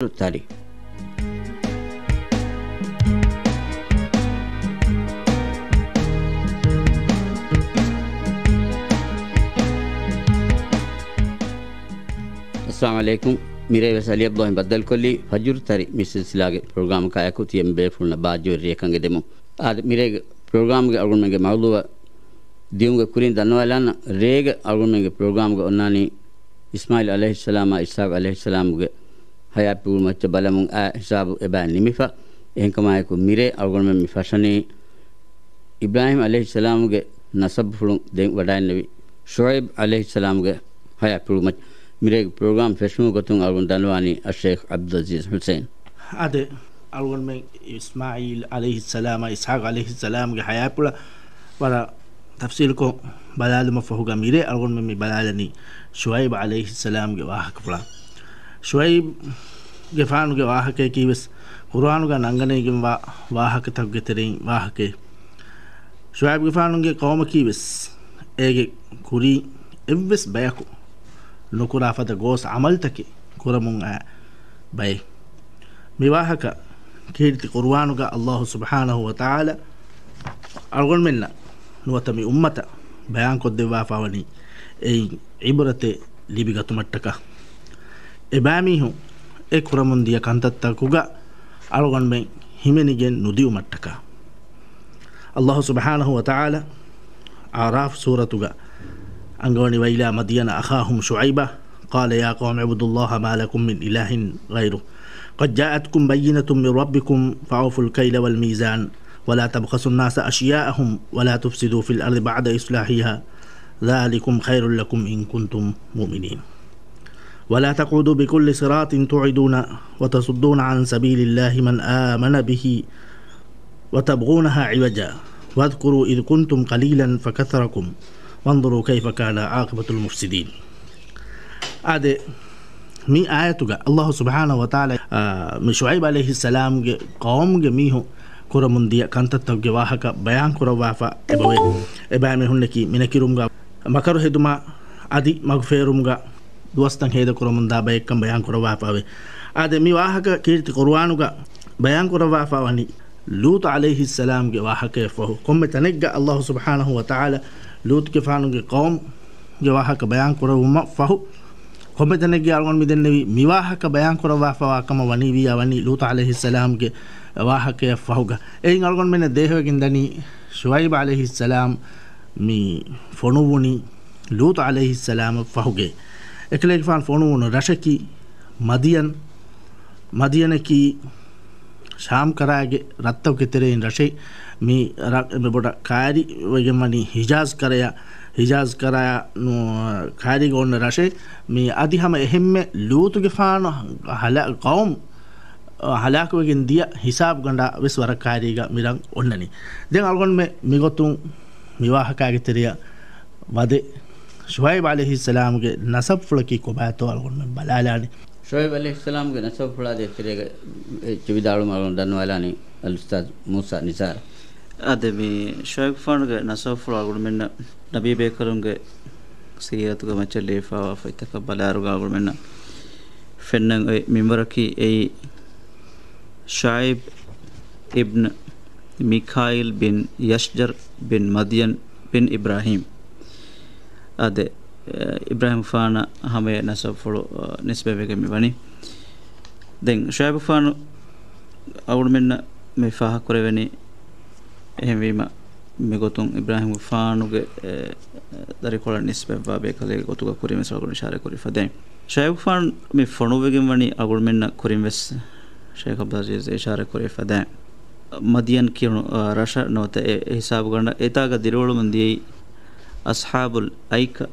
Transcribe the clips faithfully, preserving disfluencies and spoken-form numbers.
ތަރި. އައްސަލާމު ޢަލައިކުމް. މިރޭ ވެސް އަލީ ޢަބްދުﷲ ބައްދަލުކޮށްލީ ފަޖުރު ތަރި މި ސިލްސިލާގެ ޕްރޮގްރާމަކާއެކު ތިޔަ ބޭފުޅުންނަށް ބާއްޖަވެރި ރެއަކަށް އެދެމުން. އާދެ، މިރޭގެ ޕްރޮގްރާމްގެ އަޅުގަނޑުމެންގެ މައުޟޫޢަށް ދިއުމުގެ ކުރިން ދަންނަވާލާނަން. ރޭގެ އަޅުގަނޑުމެންގެ ޕްރޮގްރާމްގަ އޮންނާނީ އިސްމާޢީލް ޢަލައިހިއްސަލާމާ އިސްޙާޤް ޢަލައިހިއްސަލާމުގެ ޙަޔާތްޕުޅު މައްޗަށް ބަލަމުން އާ ހިސާބު އެބައި ނިމިފަ. އެހެންކަމާއެކު މިރޭ އަޅުގަނޑުމެން މި ފަށަނީ އިބްރާހީމް ޢަލައިހިއްސަލާމުގެ ނަސަބުފުޅުން ދެން ވަޑައިންނެވި ޝުޢައިބް ޢަލައިހިއްސަލާމުގެ ޙަޔާތްޕުޅު މައްޗަށް. މިރޭގެ ޕްރޮގްރާމް ފެށުމުގެ ގޮތުން އަޅުގަނޑު ދަންނަވާނީ އައްޝައިޚް ޢަބްދުލް ޢަޒީޒް ޙުސެން. އާދެ، އަޅުގަނޑުމެން އިސްމާޢީލް ޢަލައިހިއްސަލާމާ އިސްޙާޤް ޢަލައިހިއްސަލާމްގެ ޙަޔާތްޕުޅަށް ވަރަށް ތަފްޞީލުކޮށް ބަލާލުމަށް ފަހުގަ މިރޭ އަޅުގަނޑުމެން މި ބަލާލަނީ ޝުޢައިބް ޢަލައިހިއްސަލާމްގެ ވާހަކަފުޅާ. ޝުޢައިބްގެފާނުގެ ވާހަކަޔަކީ ވެސް ޤުރުއާނުގަ ނަންގަނެގެންވާ ވާހަކަތަކުގެ ތެރެއިން ވާހަކައެއް. ޝުޢައިބްގެފާނުގެ ޤައުމަކީ ވެސް އޭގެ ކުރީ އެއްވެސް ބަޔަކު ނުކުރާ ފަދަ ގޯސް ޢަމަލުތަކެއް ކުރަމުން އައި ބައެއް. މި ވާހަކަ ކީރިތި ޤުރުއާނުގަ އައްލާހު ސުބްޙާނަހު ވަތަޢާލާ އަޅުގަނޑުމެންނަށް ނުވަތަ މި އުއްމަތަށް ބަޔާންކޮށްދެއްވާފަ ވަނީ އެއިން ޢިބްރަތެއް ލިބިގަތުމަށްޓަކާ. އެބައިމީހުން އެ ކުރަމުން ދިޔަ ކަންތައްތަކުގަ އަޅުގަނޑުމެން ހިމެނިގެން ނުދިއުމަށްޓަކާ. އައްލާހު ސުބްޙާނަހު ވަތަޢާލާ އަޢުރާފް ސޫރަތުގަ އަންގަވަނީ، وإلى مدين أخاهم شعيبا قال يا قوم اعبدوا الله ما لكم من إله غيره قد جاءتكم بينة من ربكم فأوفوا الكيل والميزان ولا تبخسوا الناس أشياءهم ولا تفسدوا في الأرض بعد إصلاحها ذلكم خير لكم إن كنتم مؤمنين. ولا تقعدوا بكل صراط توعدون وتصدون عن سبيل الله من آمن به وتبغونها عوجا واذكروا إذ كنتم قليلا فكثركم وانظروا كيف كان عاقبة المفسدين. އާދެ، މި އާޔަތުގަ އައްލާހު ސުބްޙާނަހު ވަތަޢާލާ، އާ، މި ޝުޢައިބް ޢަލައިހިއްސަލާމްގެ ޤައުމުގެ މީހުން ކުރަމުން ދިޔަ ކަންތައްތަކުގެ ވާހަކަ ބަޔާން ކުރައްވާފަ އެބަވޭ. އެބައިމީހުންނަކީ މިނެކިރުމުގަ މަކަރު ހެދުމާ އަދި މަގުފޭރުމުގަ ދުވަސްތައް ހޭދަކުރަމުންދާ ބައެއްކަން ބަޔާން ކުރައްވާފައެވެ. އާދެ، މި ވާހަކަ ކީރިތި ޤުރުއާނުގަ ބަޔާން ކުރައްވާފަ ވަނީ ލޫޠު ޢަލައިހިއްސަލާމްގެ ވާހަކަޔަށް ފަހު، ކޮންމެ ތަނެއްގަ އައްލާހު ސުބްޙާނަހު ވަތަޢާލާ ލޫޠުގެފާނުގެ ޤައުމުގެ ވާހަކަ ބަޔާން ކުރެއްވުމަށް ފަހު، ކޮންމެ ތަނެއްގަ އަޅުގަނޑު މި ދެންނެވީ މި ވާހަކަ ބަޔާން ކުރައްވާފަވާ ކަމަށް ވަނީ ވިއްޔާ ވަނީ ލޫޠު ޢަލައިހިއްސަލާމްގެ ވާހަކަޔަށް ފަހުގަ. އެއިން އަޅުގަނޑުމެންނަށް ދޭހަވެގެން ދަނީ ޝުޢައިބް ޢަލައިހިއްސަލާމް މި ފޮނުއްވުނީ ލޫޠު ޢަލައިހިއްސަލާމަށް ފަހުގެ. އެކަލޭގެފާނު ފޮނުއްވުނު ރަށަކީ މަދިޔަން، މަދިޔަނަކީ ޝާމް ކަރާގެ ރަށްތަކުގެ ތެރެއިން ރަށެއް. މި ރަށް އެންމެ ބޮޑަށް ކައިރިވެގެން ވަނީ ހިޖާޒް ކަރަޔަށް، ހިޖާޒް ކަރަޔަށް ނު-، ކައިރީގަ އޮންނަ ރަށެއް. މި އަދި ހަމަ އެހެންމެ ލޫޠުގެފާނު ހަލާ-، ޤައުމު ހަލާކުވެގެން ދިޔަ ހިސާބުގަނޑާ ވެސް ވަރަށް ކައިރީގަ މި ރަށް އޮންނަނީ. ދެން އަޅުގަނޑުމެން މިގޮތުން މި ވާހަކާގެ ތެރެއަށް ވަދެ ޝުޢައިބް ޢަލައިހިއްސަލާމްގެ ނަސަބުފުޅަކީ ކޮބާތޯ އަޅުގަނޑުމެން ބަލާލާނެ. ޝުޢައިބް ޢަލައިހިއްސަލާމްގެ ނަސަބުފުޅާ ދޭތެރޭގަ އެއްޗެއް ވިދާޅުވުމަށް އަޅުގަނޑު ދަންނަވާލާނީ އަލްއުސްތާޛު މޫސާ ނިޒާރު. އާދެ، މި ޝުޢައިބުފާނުގެ ނަސަބުފުޅު އަޅުގަނޑުމެންނަށް ނަބީ ބޭކަލުންގެ ސީރަތުގެ މައްޗަށް ލިޔެފައިވާ ފޮތްތަކަށް ބަލާއިރުގަ އަޅުގަނޑުމެންނަށް ފެންނަން އޮތް މިންވަރަކީ އެއީ ޝުޢައިބް އިބްން މިކާއިލް ބިން ޔަޝްޖަރް ބިން މަދްޔަން ބިން އިބްރާހީމް. އާދެ، އެ، އިބްރާހީމްފާނަށް ހަމަޔަށް ނަސަބުފުޅު، އަ، ނިސްބަތްވެގެން މި ވަނީ. ދެން ޝުޢައިބުފާނު އަޅުގަނޑުމެންނަށް މި ފާހަގަކުރެވެނީ، އެހެންވީމަ، މިގޮތުން އިބްރާހީމްގެފާނުގެ، އެ، ދަރިކޮޅަށް ނިސްބަތްވާ ބޭކަލެއްގެ ގޮތުގަ ކުރިންވެސް އަޅުގަނޑު އިޝާރާތް ކުރި ފަދައިން. ޝުޢައިބުފާނު މި ފޮނުއްވެގެން ވަނީ އަޅުގަނޑުމެންނަށް ކުރިންވެސް ޝައިޚް ޢަބްދުލް ޢަޒީޒް އިޝާރާތް ކުރި ފަދައިން. މަދްޔަން ކިޔުނު، އާ، ރަށަށް ނުވަތަ އެ ހިސާބުގަނޑަށް އެތާގަ ދިރިއުޅެމުން ދިޔައީ އަޞްޙާބުލް އައިކަ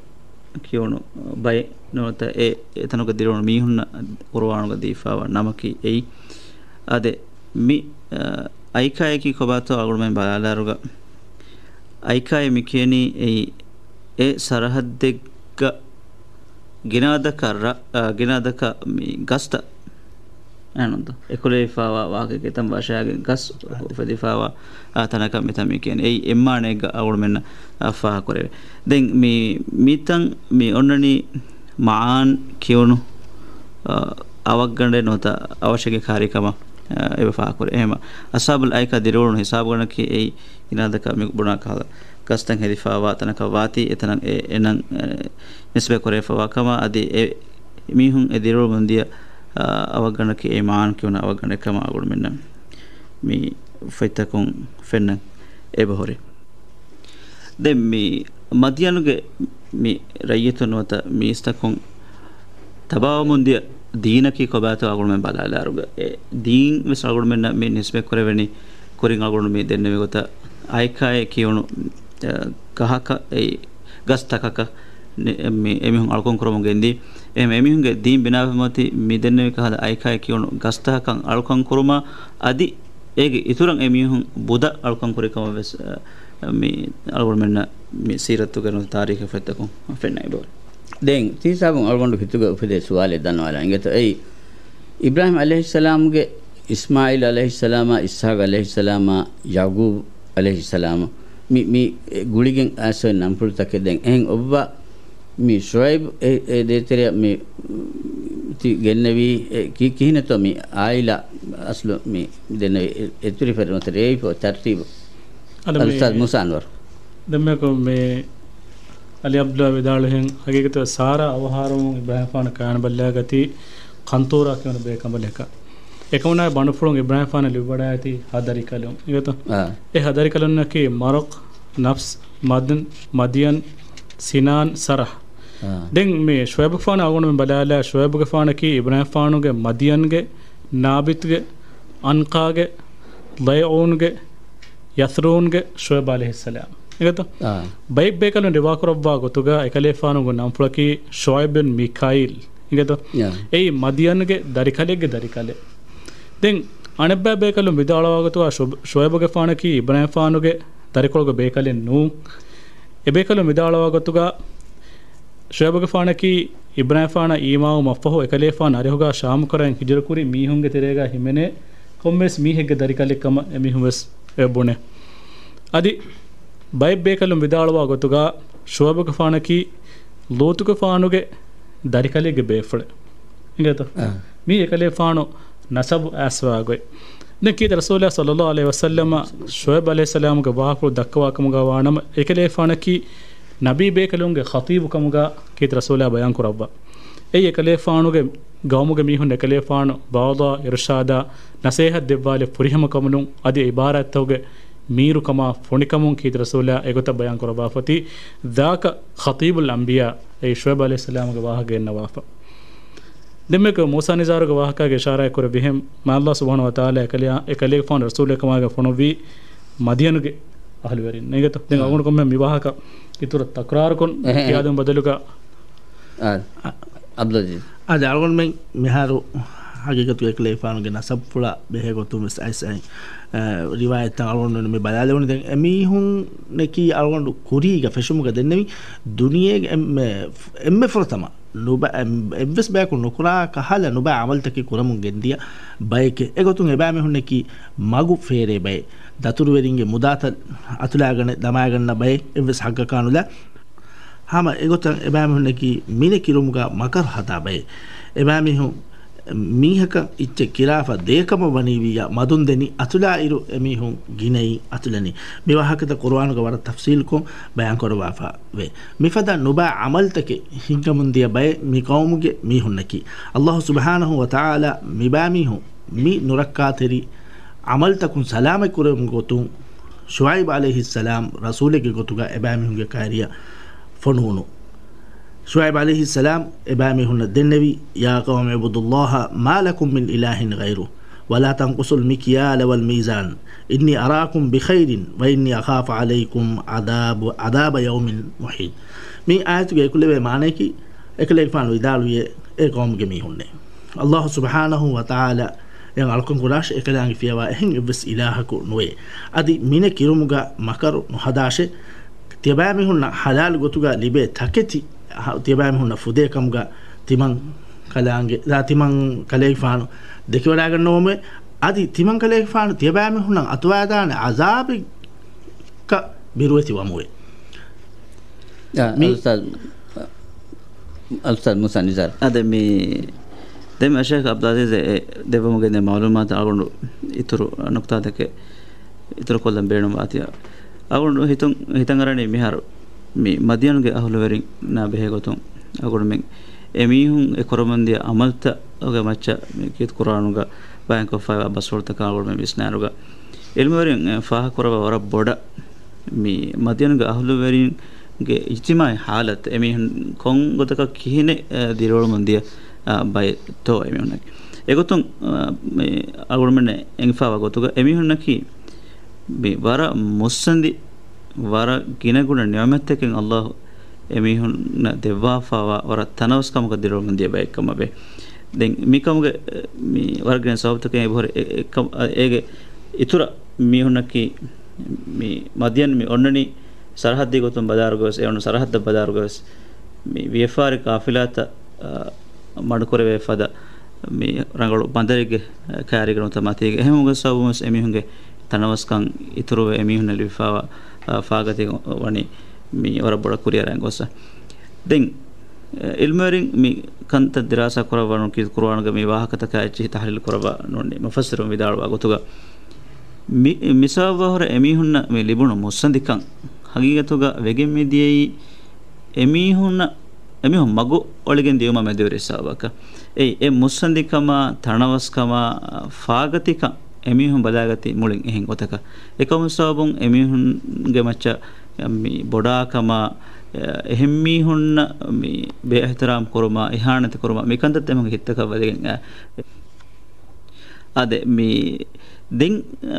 ކިޔުނު ބައެއް ނުވަތަ އެ، އެތަނުގަ ދިރިއުޅުނު މީހުންނަށް ޤުރުއާނުގަ ދީފައިވާ ނަމަކީ އެއީ. އާދެ، މި، އަ، އައިކާޔަކީ ކޮބާތޯ އަޅުގަނޑުމެން ބަލާލާއިރުގަ، އައިކާޔަށް މި ކިޔަނީ އެއީ އެ ސަރަހައްދެއްގަ ގިނަ އަދަކަށް ރަ-، އަ، ގިނަ އަދަކަށް މި ގަސްތައް އެކުލެވިފައިވާ ވާހަކަ އެތަން ވަށާގެން ގަސް އުފެދިފައިވާ، އާ، ތަނަކަށް މިތަން މި ކިޔަނީ. އެއީ އެއްމާނައެއްގަ އަޅުގަނޑުމެންނަށް، އާ، ފާހަގަކުރެވޭ. ދެން މި، މިތަން މި އޮންނަނީ މަޢާން ކިޔުނު، އާ، އަވަށްގަނޑެއް ނުވަތަ އަވަށެއްގެ ކާރި ކަމަށް، އަ، އެބަ ފާހަގަކުރޭ. އެހެމަ އަޞްޙާބުލް އައިކާ ދިރިއުޅުނު ހިސާބުގަނޑަކީ އެއީ އިނާދަކަށް މި ބުނާ ކަހަލަ ގަސްތައް ހެދިފާވާ ތަނަކަށް ވާތީ، އެތަނަށް އެ، އެނަން، އެ، ނިސްބަތް ކުރެވިފަވާ ކަމަށް އަދި އެ މީހުން އެ ދިރިއުޅުމުން ދިޔަ، އަ، އަވަށްގަނޑަކީ އެ މާން ކިޔުނު އަވަށްގަނޑެއް ކަމަށް އަޅުގަނޑުމެންނަށް މި ފޮތްތަކުން ފެންނަން އެބަހުރި. ދެން މި މަދްޔަނުގެ މި ރައްޔިތުން ނުވަތަ މީސްތަކުން ތަބާވަމުން ދިޔަ ދީނަކީ ކޮބާތޯ އަޅުގަނޑުމެން ބަލާލާއިރުގަ، އެ ދީން ވެސް އަޅުގަނޑުމެންނަށް މި ނިސްބަތް ކުރެވެނީ ކުރިން އަޅުގަނޑު މި ދެންނެވި ގޮތަށް އައިކާއޭ ކިޔުނު، އަ، ކަހަކަށް އެއީ ގަސްތަކަކަށް ނި-، މި އެމީހުން އަޅުކަން ކުރަމުން ގެންދީ. އެހެން އެމީހުންގެ ދީން ބިނާވެމަތި މި ދެންނެވި ކަހަލަ އައިކާއޭ ކިޔުނު ގަސްތަކަކަށް އަޅުކަން ކުރުމާ އަދި އޭގެ އިތުރަށް އެމީހުން ބުދަ އަޅުކަން ކުރި ކަމަށް ވެސް، އަ، މި އަޅުގަނޑުމެންނަށް މި ސީރަތުގެ ނުވަތަ ތާރީޚު ފޮތްތަކުން ފެންނަ އެބަހުރި. ދެން ތީ ހިސާބުން އަޅުގަނޑު ހިތުގަ އުފެދޭ ސުވާލެއް ދަންނަވާލަން އިނގޭތޯ. އެއީ އިބްރާހީމް ޢަލައިހިއްސަލާމްގެ އިސްމާޢީލް ޢަލައިހިއްސަލާމާ، އިސްޙާޤް ޢަލައިހިއްސަލާމާ، ޔަޢުޤޫބް ޢަލައިހިއްސަލާމް، މި، މި ގުޅިގެން އައިސްފައި ނަންފުޅުތަކެއް. ދެން އެހެން އޮއްވާ މި ޝުޢައިބު އެ، އެ ދޭތެރެއަށް މި ތި ގެންނެވީ، އެ ކި-، ކިހިނެއްތޯ މި އާއިލާ އަސްލު މި ދެންނެވީ އެ، އެތުރިފަދަ ނުވަތަ ރޭވިފަ ތަރުތީބު؟ އަދި މި އަލްއުސްތާޛް މޫސާ އަންވަރު. ދެންމެކު މި އަލީ ޢަބްދުﷲ ވިދާޅުވިހެން، ހަގީގަތުގަ ސާރާ އަވަހާރަވުމުން އިބްރާހީމްފާނު ކާންބައްލައިގަތީ ޤަންޠޫރާ ކިޔުނު ބޭކަނބަލަކަށް. އެކަމުނާއި ބަނޑުފުޅުން އިބްރާހީމްފާނަށް ލިބިވަޑައިގަތީ ހަ ދަރިކަލުން. އިނގޭތޯ؟ އާ. އެ ހަ ދަރިކަލުންނަކީ މަރަޤް، ނަފްސް، މަދްން، މަދްޔަން، ސިނާން، ސަރަޙް. އާ. ދެން މި ޝުޢައިބުގެފާނަށް އަޅުގަނޑުމެން ބަލާލާ، ޝުޢައިބުގެފާނަކީ އިބްރާހީމްފާނުގެ މަދްޔަންގެ، ނާބިތްގެ، އަންޤާގެ، ޟައިޢޫންގެ، ޔަޘްރޫންގެ ޝުޢައިބު ޢަލައިހިއްސަލާމް. އިނގޭތޯ؟ އާ. ބައެއް ބޭކަލުން ރިވާކުރައްވާ ގޮތުގަ އެކަލޭފާނުގެ ނަންފުޅަކީ ޝުޢައިބު ބިން މީކާއީލް. އިނގޭތޯ؟ އާ. އެއީ މަދްޔަންގެ ދަރިކަލެއްގެ ދަރިކަލެއް. ދެން އަނެއްބައި ބޭކަލުން ވިދާޅުވާ ގޮތުގަ ޝު-، ޝުޢައިބުގެފާނަކީ އިބްރާހީމްފާނުގެ ދަރިކޮޅުގެ ބޭކަލެއް ނޫން. އެބޭކަލުން ވިދާޅުވާ ގޮތުގަ ޝުޢައިބުގެފާނަކީ އިބްރާހީމްފާނަށް އީމާންވުމަށްފަހު އެކަލޭފާނު އަރިހުގަ ޝާމުކަރައިން ހިޖުރަކުރި މީހުންގެ ތެރޭގަ ހިމެނޭ ކޮންމެވެސް މީހެއްގެ ދަރިކަލެއް ކަމަށް އެމީހުން ވެސް އެ ބުނޭ. އަދި ބައެއް ބޭކަލުން ވިދާޅުވާ ގޮތުގަ ޝުޢައިބުގެފާނަކީ ލޫޠުގެފާނުގެ ދަރިކަލެއްގެ ބޭފުޅެއް. އިނގޭތޯ؟ އާ. މީ އެކަލޭފާނު ނަސަބު އައިސްވާ ގޮތް. ދެން ކީރިތި ރަސޫލާ ޞައްލައްލާހު ޢަލައިހި ވަސައްލަމަ ޝުޢައިބު ޢަލައިހިއްސަލާމުގެ ވާހަކަފުޅު ދައްކަވާ ކަމުގަ ވާނަމަ، އެކަލޭފާނަކީ ނަބީ ބޭކަލުންގެ ޚަޠީބު ކަމުގަ ކީރިތި ރަސޫލާ ބަޔާން ކުރައްވާ. އެއީ އެކަލޭފާނުގެ ގައުމުގެ މީހުން އެކަލޭފާނު ވަޢުޡާ، އިރުޝާދާ، ނަޞޭޙަތް ދެއްވާލެއް ފުރިހަމަ ކަމުނު އަދި ޢިބާރާތްތަކުގެ މީރުކަމާ ފޮނިކަމުން ކީރިތި ރަސޫލާ އެގޮތަށް ބަޔާން ކުރައްވާފަ އޮތީ، ޛާކަ ޚަޠީބުލް އަންބިޔާ، އެއީ ޝުޢައިބު ޢަލައިހިއްސަލާމުގެ ވާހަކަ ގެންނަވާފަ. ދެންމެކު މޫސާ ނިޒާރުގެ ވާހަކާގެ އިޝާރާތް ކުރެއްވިހެން، މާ ﷲ ސުބްޙާނަހޫ ވަތަޢާލާ އެކަލޭ-، އެކަލޭގެފާނު ރަސޫލެއް ކަމާގެ ފޮނުއްވީ މަދްޔަނުގެ އަހުލުވެރިން. އިނގޭތޯ؟ ދެން އަ. އަޅުގަނޑު ކޮންމެ މި ވާހަކަ އިތުރަށް ތަކުރާރުކޮށް އެހެ. ކިޔާދެމުން ބަދަލުގަ. އާ. އަ-، ޢަބްދުލް ޢަޒީޒް. އާދެ، އަޅުގަނޑުމެން މިހާރު ޙަޤީޤަތުގަ އެކަލޭގެފާނުގެ ނަސަބުފުޅާ ބެހޭ ގޮތުން ވެސް އައިސް އައި، އަ، ރިވާޔަތްތައް އަޅުގަނޑު މި ބަލާލެވުނީ. ދެން އެމީހުންނަކީ އަޅުގަނޑު ކުރީގަ ފެށުމުގަ ދެންނެވި ދުނިޔޭގެ އެންމެ، އެންމެ ފުރަތަމަ ނުބަ-، އެން-، އެއްވެސް ބަޔަކު ނުކުރާ ކަހަލަ ނުބައި ޢަމަލުތަކެއް ކުރަމުން ގެންދިޔަ ބައެކޭ. އެގޮތުން އެބައިމީހުންނަކީ މަގު ފޭރޭ ބައެއް. ދަތުރުވެރިންގެ މުދާތައް އަތުލާގަނެ ދަމާގަންނަ ބައެއް އެއްވެސް ޙައްޤަކާ ނުލާ. ހަމަ އެގޮތަށް އެބައިމީހުންނަކީ މިނެ ކިރުމުގަ މަކަރު ހަދާ ބައެއް. އެބައިމީހުން މީހަކަށް އިއްޗެއް ކިރާފަ ދޭކަމަށް ވަނީވިއްޔާ މަދުން ދެނީ އަތުލާއިރު އެމީހުން ގިނައީ އަތުލަނީ. މި ވާހަކަތައް ޤުރުއާނުގަ ވަރަށް ތަފްޞީލްކޮށް ބަޔާން ކުރައްވާފަ ވޭ. މިފަދަ ނުބައި ޢަމަލުތަކެއް ހިންގަމުން ދިޔަ ބައެއް މި ޤައުމުގެ މީހުންނަކީ. ﷲ ސުބްޙާނަހޫ ވަތަޢާލާ މިބައިމީހުން މި ނުރައްކާތެރި ޢަމަލުތަކުން ސަލާމަތް ކުރެވުމުގެ ގޮތުން ޝުޢައިބު ޢަލައިހިއްސަލާމް ރަސޫލެއްގެ ގޮތުގަ އެބައިމީހުންގެ ކައިރިއަށް ފޮނުވުނު. ޝުޢައިބު ޢަލައިހިއްސަލާމް އެބައިމީހުންނަށް ދެންނެވި، يا قوم اعبدوا الله ما لكم من إله غيره ولا تنقصوا المكيال والميزان إني أراكم بخير وإني أخاف عليكم عذاب، عذاب يوم محيط. މި އާޔަތުގެ އެކުލެވޭ މާނަޔަކީ، އެކަލޭގެފާނު ވިދާޅުވިއޭ، އޭ ޤައުމުގެ މީހުންނޭ! ﷲ ސުބްޙާނަހޫ ވަތަޢާލާ އެއަށް އަޅުކަން ކުރާށޭ، އެކަލާނގެ ފިޔަވާ އެހެން އެއްވެސް އިލާހަކު ނުވޭ. އަދި މިނެ ކިރުމުގަ މަކަރު ނުހަދާށޭ. ތިޔަބައިމީހުންނަށް ޙަލާލު ގޮތުގަ ލިބޭ ތަކެތި، ތިޔަބައިމީހުންނަށް ފުދޭ ކަމުގަ ތިމަން ކަލާނގެ، ތިމަން ކަލޭގެފާނު ދެކިވަޑައިގަންނަވަމޭ. އަދި ތިމަން ކަލޭގެފާނު ތިޔަބައިމީހުންނަށް އަތުވައިދާނެ ޢަޛާބެއްގަ ބިރުވެތި ވަމުވޭ. އާ، މި އަލްއުސްތާޛް، އަލްއުސްތާޛް މޫސާ ނިޒާރު. އާދެ، މި ދެން އަޝޭޚް އަބްދުލް އަޒީޒް އެ ދެއްވަމުގެ ދެ މައުލޫމާތު އަޅުގަނޑު އިތުރު ނުކުތާތަކެއް އިތުރުކޮށްލަން ބޭނުންވާތީ. އަޅުގަނޑު ހިތުން، ހިތަށް އަރަނީ މިހާރު މި މަދްޔަންގެ އަހުލުވެރިންނާ ބެހޭ ގޮތުން އަޅުގަނޑުމެން އެމީހުން އެ ކުރަމުންދިޔަ އަމަލްތައް ގެ މައްޗަށް މި ކީރިތި ޤުރުއާނުގަ ބަޔާންކޮށްފައިވާ ބަސްފުޅުތަކާ އަޅުގަނޑުމެން ވިސްނާއިރުގަ، ޢިލްމުވެރިން ފާހަގަކުރައްވާ ވަރަށް ބޮޑަށް މި މަދްޔަންގެ އަހުލުވެރިންގެ އިޖްތިމާޢީ ޙާލަތު، އެމީހުން ކޮން ގޮތަކަށް ކިހިނެއް، އަ، ދިރިއުޅުމުން ދިޔަ، އަ، ބައެއްތޯ އެމީހުންނަކީ. އެގޮތުން، އަ، މި އަޅުގަނޑުމެންނަށް އެނގިފާވާ ގޮތުގަ އެމީހުންނަކީ މި ވަރަށް މުއްސަނދި، ވަރަށް ގިނަގުނަ ނިޢުމަތްތަކެއް އައްލާހު އެމީހުންނަށް ދެއްވާފާވާ ވަރަށް ތަނަވަސްކަމަކަށް ދިރިއުޅުމުން ދިޔަ ބައެއްކަމަށް ވޭ. ދެން މިކަމުގެ، މި ވަރަށް ގިނަ ސަބަބުތަކެއް އެބަހުރި، އެ، އެ، އެކަމް، އޭގެ އިތުރަށް މީހުންނަކީ މި މަދްޔަން މި އޮންނަނީ ސަރަހައްދީ ގޮތުން ބަލާއިރުގަވެސް، އެ އޮންނަ ސަރަހައްދަށް ބަލާއިރުގަވެސް، މި ވިޔަފާރި ޤާފިލާތައް، އަ، މަޑުކުރެވޭ ފަދަ މި ރަނގަޅު ބަނދަރެއްގެ ކައިރީގަ ނުވަތަ މަތީގަ. އެހެންވުމުގެ ސަބަބުން ވެސް އެމީހުންގެ ތަނަވަސްކަން އިތުރުވެ، އެމީހުންނަށް ލިބިފާވާ، އަ، ފާގަތީގަ ވަނީ މި ވަރަށް ބޮޑަށް ކުރިއަރަން ގޮސް. ދެން، އެ، ޢިލްމުވެރިން މި ކަންތައް ދިރާސާ ކުރައްވާ ނޫން ކީރިތި ޤުރުއާނުގެ މި ވާހަކަތަކާ އެއްޗިހި ތަޙްލީލު ކުރައްވާ ނޫނީ މުފައްސިރުން ވިދާޅުވާ ގޮތުގަ މި، މި ސަބަބާ ހުރެ އެމީހުންނަށް މި ލިބުނު މުއްސަނދިކަން ހަގީގަތުގަ ވެގެން މި ދިޔައީ އެމީހުންނަށް، އެމީހުން މަގު އޮޅިގެން ދިޔުމާ މެދުވެރި ސަބަބަކަށް. އެއީ އެ މުއްސަނދިކަމާ، ތަނަވަސްކަމާ، ފާގަތިކަން އެމީހުން ބަލާގަތީ މުޅިން އެހެން ގޮތަކަށް. އެކަމު ސަބަބުން އެމީހުންގެ މައްޗަށް މި ބޮޑާކަމާ، އެހެންމީހުންނަށް މި ބޭއިޙްތިރާމް ކުރުމާ، އިހާނެތި ކުރުމާ، މި ކަންތައްތައް އެމީހުންގެ ހިތްތަކަށް ވަދެގެން އައި. އާދެ، މި ދެން، އަ،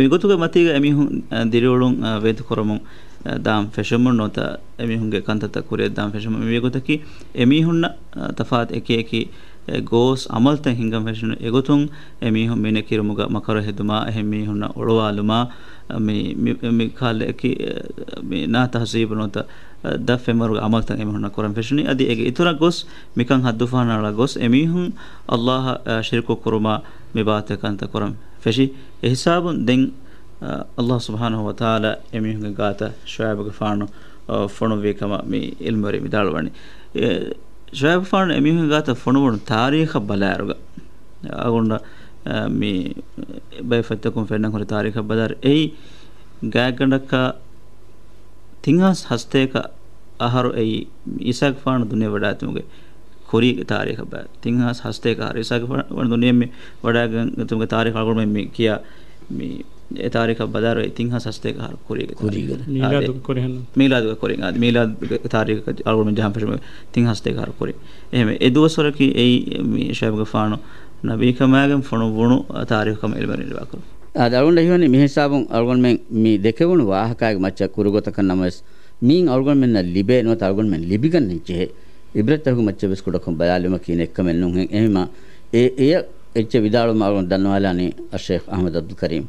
މިގޮތުގެ މަތީގަ އެމީހުން، އަ، ދިރިއުޅުން، އަ، ވޭތުކުރަމުން، އަ، ދާން ފެށުމުން ނުވަތަ އެމީހުންގެ ކަންތައްތައް ކުރިއަށް ދާން ފެށުމުން މިވީ ގޮތަކީ، އެމީހުންނަށް، އަ، ތަފާތު އެކި އެކި، އެ، ގޯސް އަމަލްތައް ހިންގަން ފެށުނު އެގޮތުން އެމީހުން މިނެކިރުމުގަ މަކަރު ހެދުމާ، އެހެން މީހުންނަށް އޮޅުވާލުމާ، މި، މި، މި ކާލައަކީ، އެ، މި ނާތަހުޒީބު ނުވަތަ ދަށް ފެންވަރުގެ އަމަލްތައް އެމީހުންނަށް ކުރަން ފެށުނީ. އަދި އޭގެ އިތުރަށް ގޮސް މިކަން ހައްދުފަހަނައަޅާ ގޮސް އެމީހުން އައްލާހަށް، އަ، ޝިރުކު ކުރުމާ މި ބާތައް ކަންތައް ކުރަން ފެށި. އެހިސާބުން ދެން، އަ، އައްލާހު ސުބްޙާނަހު ވަތަޢާލާ އެމީހުންގެ ގާތަށް ޝުޢައިބުގެފާނު، އަ، ފޮނުއްވި ކަމަށް މި ޢިލްމުވެރިން ވިދާޅުވަނީ. އެ، ޝުޢައިބުގެފާނު އެމީހުންގެ ގާތަށް ފޮނުވުނު ތާރީޚަށް ބަލާއިރުގަ އަޅުގަނޑަށް، އަ، މި ބައެއް ފޮތްތަކުން ފެންނަން ހުރި ތާރީޚަށް ބަލާއިރު އެއީ ގާތްގަނޑަކަށް ތިން ހާސް ހަސަތޭކަ އަހަރު އެއީ ޢީސާގެފާނު ދުނިޔެ ވަޑައިގަތުމުގެ ކުރީގެ ތާރީޚަށް ބަލާ. ތިން ހާސް ހަސަތޭކަ އަހަރު ޢީސާގެފާނު ދުނިޔެ މި ވަޑައިގަތުމުގެ ތާރީޚު އަޅުގަނޑުމެން މި ކިޔާ މި އެ ތާރީޚަށް ބަލާއިރު އެއީ ތިން ހާސް ހަސަތޭކަ އަހަރު ކުރީގެ ތާރީޚު. ކުރީގެ. އާދެ، މީލާދުގެ ކުރިން. މީލާދުގެ ކުރިން. އާދެ، މީލާދުގެ ތާރީޚަށް އަޅުގަނޑުމެން ޖަހަން ފެށުމުގެ ތިން ހާސް ހަސަތޭކަ އަހަރު ކުރިން. އެހެންވެ، އެ ދުވަސްވަރަކީ އެއީ މި ޝުޢައިބުގެފާނު ނަބީކަމާގެން ފޮނުއްވުނު ތާރީޚު ކަމަށް ޢިލްމުވެރިން ރިވާކުރަން. އާދެ، އަޅުގަނޑަށް ހީވަނީ މިހިސާބުން އަޅުގަނޑުމެން މި ދެކެވުނު ވާހަކައިގެ މައްޗަށް ކުރު ގޮތަކަށް ނަމަވެސް، މީން އަޅުގަނޑުމެންނަށް ލިބޭ ނުވަތަ އަޅުގަނޑުމެން ލިބިގަންނަން ޖެހޭ ޢިބްރަތްތަކުގެ މައްޗަށް ވެސް ކުޑަކޮށް ބަލާލުމަކީ އެކަމެއް ނޫންހެން. އެހެންވީމާ، އެ، އެއަށް އެއްޗެއް ވިދާޅުވުމަށް އަޅުގަނޑު ދަންނަވާލާނީ އައްޝައިޚް އަޙްމަދު އަބްދުލް ކަރީމް.